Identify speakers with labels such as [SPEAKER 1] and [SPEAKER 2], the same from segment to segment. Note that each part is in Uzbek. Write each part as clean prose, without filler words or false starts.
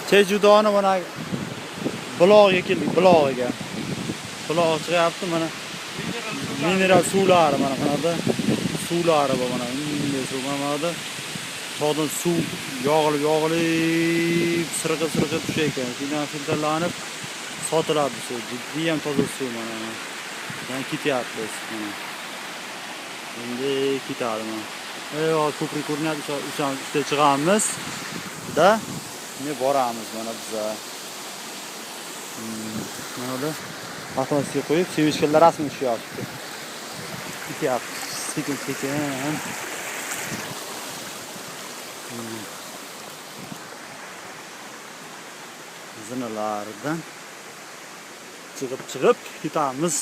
[SPEAKER 1] Chejudoni mana bulog'iga keldik, bulog'iga. Bulog'i chiqyapti mana. Mineral suvlari mana bunaqa suvlari bor mana. Bunday suv mana bunaqa. Tog'dan suv yog'ilib, yog'ilib, sirg'ib, sirg'ib tushar ekan. Shundan filtrlanib sotiladi suv. Jiddiy ham toza suv mana. Yana ketyapti mana. Endi ketadi mana. Eyvah, ko'prik ko'rinyapti, o'sha ustiga chiqamiz. Da, endi boramiz mana biza. Mana bular avtomatga qo'yib, sevishganlar rasm tushyapti. Ketyapti sekin sekin. Zinalardan chiqib chiqib ketamiz.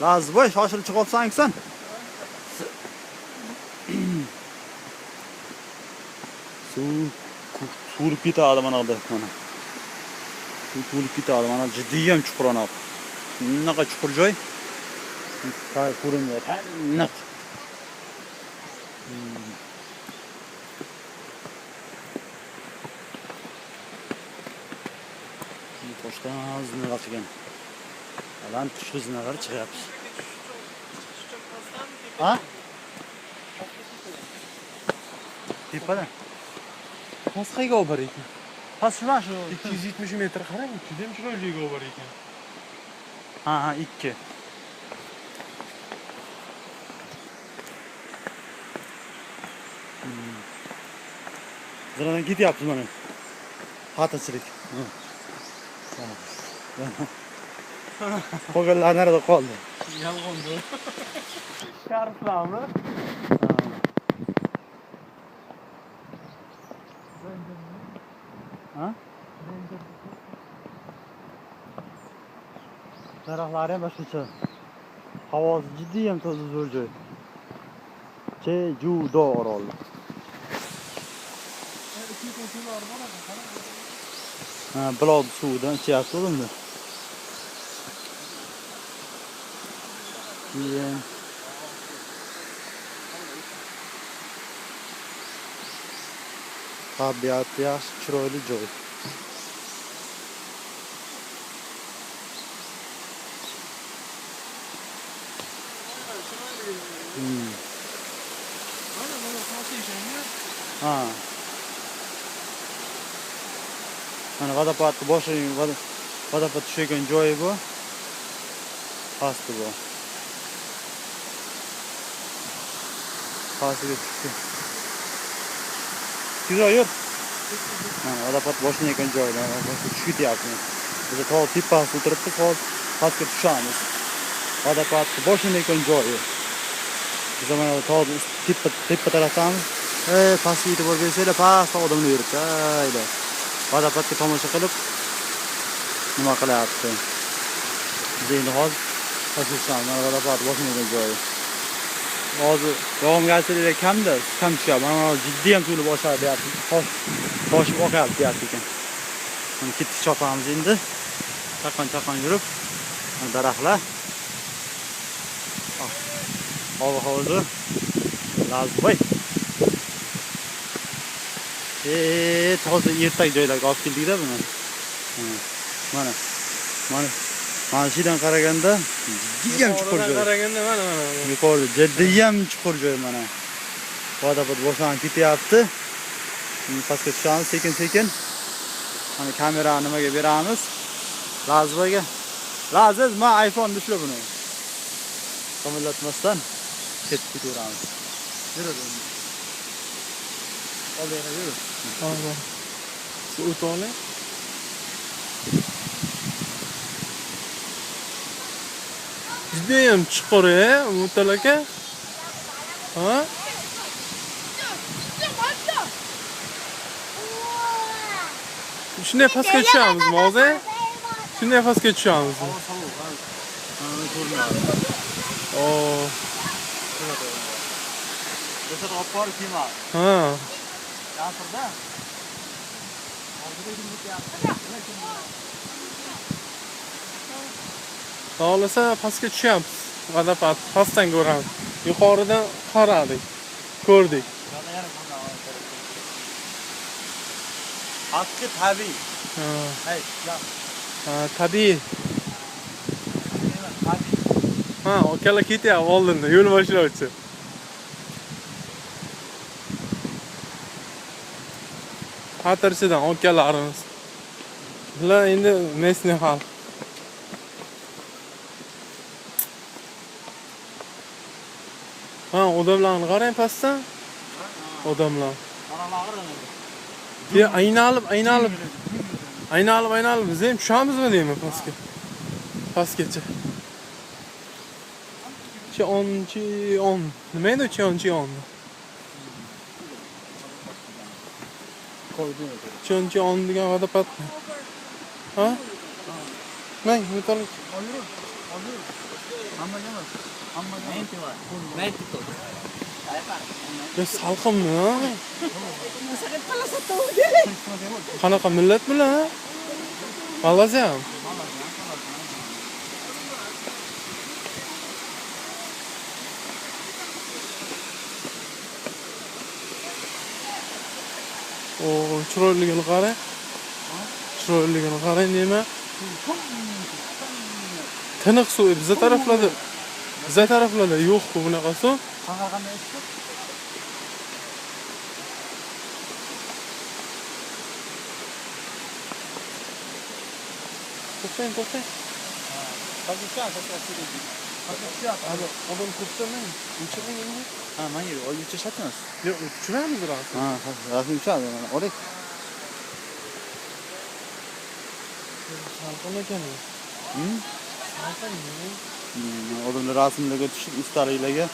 [SPEAKER 1] Lazboy, shoshilib chiqyapsan sen. Suv to'lib ketadi mana bu mana. Suv to'lib ketadi mana, jiddiy ham chuqur ana. Bunaqa chuqur joy. Ko'rinmayapti. Aniq. Toshdan zinalar qilgan. Baland kuchli zinalar chiqyapti. Ha? Tepada.
[SPEAKER 2] Past qayga olib bor ekan?
[SPEAKER 1] Past nima shu?
[SPEAKER 2] 270 metr qarang, juda ham chiroyli joyga olib bor ekan.
[SPEAKER 1] Ha, ha, 2. Zinadan ketyapmiz mana. Xatirchilik. Qolganlar nerede qoldi?
[SPEAKER 2] Yolg'on bu. Sharflarmi?
[SPEAKER 1] Ha? Daraxtlari ham boshqacha. Havosi jiddiy ham toza zo'r joy. Chejudo oroli. Ha, buloq suvidan ichyapti o'zimni. Keyin tabiat yaxshi, chiroyli joy. Ha. Mana vodopadni boshi, vodopad tushayotgan joyi bu. Pasti bu. Pastiga tushdi. Tezroq yur. Mana vodopad boshlanayotgan joyi, boshga tushib ketyapti. Biz tog' tepasida o'tiribmiz, hozir pastga tushamiz. Vodopad boshlanayotgan joyi. Biz mana tog' tepa tarafdamiz. Pastga yetib borib bersanglar, pastda odamlar yuribdi. Ayda. Vodopadga tomosha qilib nima qilyapti. Biz endi hozir pastga tushamiz. Mana vodopad boshlanayotgan joyi. Hozir yog'ingarchiliklar kamda, kam tushyapti. Mana jiddiy ham to'lib oshadi deyapti. Toshib oqyapti deyapti ekan. Mana ketdik, chopamiz endi. Chaqon-chaqon yurib, mana daraxtlar. Ob-havo zo'r. Lazboy. Toza ertak joylarga olib keldik-da buni. Mana. Mana. Mana shu yerdan qaraganda jiddiy ham chuqur joy.
[SPEAKER 2] Qaraganda mana mana.
[SPEAKER 1] Yuqorida jiddiy ham chuqur joy mana. Vodopad boshlanib ketyapti. Endi pastga tushamiz sekin-sekin. Mana kamerani nimaga beramiz? Lazboyga. Laziz, men iPhone ushla buni. Qimirlatmasdan ketib ketaveramiz. Yur endi. Oldinga yur.
[SPEAKER 2] Tamam. Siz o'ta oling. Judayam chuqur, Mutal aka. Ha? Shunday pastga tushamizmi hozir? Shunday pastga tushamizmi?
[SPEAKER 1] Havo sovuq, ha. Mana ko'rinadi.
[SPEAKER 2] Oo.
[SPEAKER 1] Jasad olib borib kiyma.
[SPEAKER 2] Ha.
[SPEAKER 1] Yomg'irda. Hozir ketyapti.
[SPEAKER 2] Xohlasa pastga tushyapmiz. Vodopad pastdan ko'ramiz. Yuqoridan qaradik. Ko'rdik.
[SPEAKER 1] Hakkı tabiiy.
[SPEAKER 2] Ha.
[SPEAKER 1] Hey, ya.
[SPEAKER 2] Ha, tabiiy.
[SPEAKER 1] Tabiiy.
[SPEAKER 2] Ha, akalar ketyapti oldinda, yo'l boshlovchi. Xatirchidan akalarimiz. Bular endi местный xalq. Ha, odamlarni qarang pastdan. Odamlar. Ya aynalib, aynalib. Aynalib, aynalib biz ham tushamizmi deyman pastga. Pastgacha. Cheon Cheon. Nima edi Cheon Cheon? Cheon Cheon degan водопад. Ha? Mang, metalik. Ya salqinmi?
[SPEAKER 3] Masakit pala sa tuhod.
[SPEAKER 2] Qanaqa millat bular? Ha? Malayziya. O, chiroyligini qarang. Chiroyligini qarang, nima? Tiniq suv biza taraflarda. Biza taraflarda yo'q-ku bunaqa suv.
[SPEAKER 1] Qanday issiq?
[SPEAKER 2] To'xtang, to'xtang. Odam ko'pda men. O'chiring endi.
[SPEAKER 1] Ha, menga o'chirishamiz.
[SPEAKER 2] Yo'q, tushiramiz rasm.
[SPEAKER 1] Ha, rasm tushadi mana. Oling.
[SPEAKER 2] Salqin ekan. Salqin.
[SPEAKER 1] Odamlar rasmlarga tushib, ustaliklarga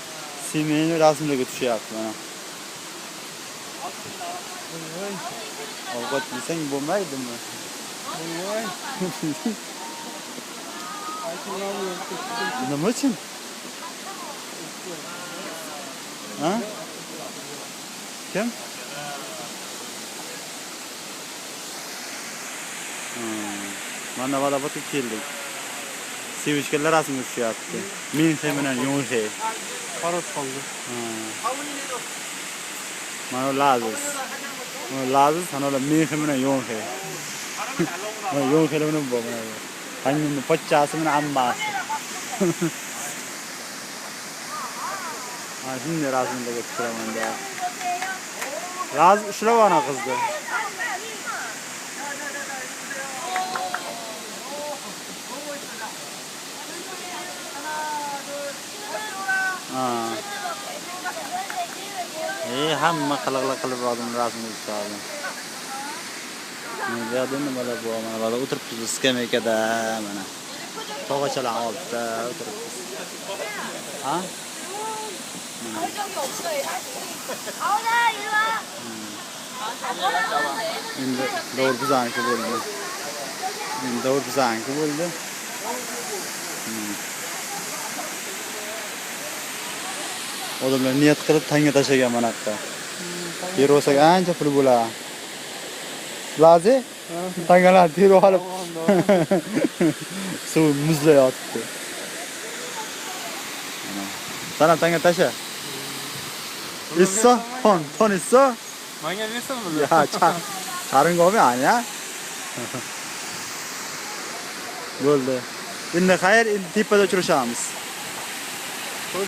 [SPEAKER 1] semeyni rasmlarga tushyapti mana. Ovqat yesang bo'lmaydimi?
[SPEAKER 2] Voy.
[SPEAKER 1] Nima uchun? Ha? Kim? Mana Valabotga keldik. Sevichkalar rasmga tushyapti. Minxe bilan Yonxe.
[SPEAKER 2] Qarab qoldi.
[SPEAKER 1] Mana Lazis. Mana Lazis, mana ular Minxe bilan Yonxe. Mana Yonxe bilan bu mana. Qanning pochchasi bilan ammasi. Mana shunday rasmlarga tushiraman deyapti. Laz ushlab ana qizni. Hamma qiliqlar qilib odam rasmga tushadi. Bu yerda nimalar bor? Mana bu o'tiribmiz skameykada mana. Tog'achalar oldida o'tiribmiz. Ha? Endi davr bizaniki bo'ldi. Endi davr bizaniki bo'ldi. Odamlar niyat qilib tanga tashlagan mana bu yerda. Terib olsak ancha pul bo'ladi. Lazi? Tangalarni terib olib suv muzlayotibdi. Sana tanga tasha. Isso? Ton, ton isso?
[SPEAKER 2] Menga bersin buni.
[SPEAKER 1] Ya, charinga olmay, ya. Bo'ldi. Endi xayr, endi tepada uchrashamiz.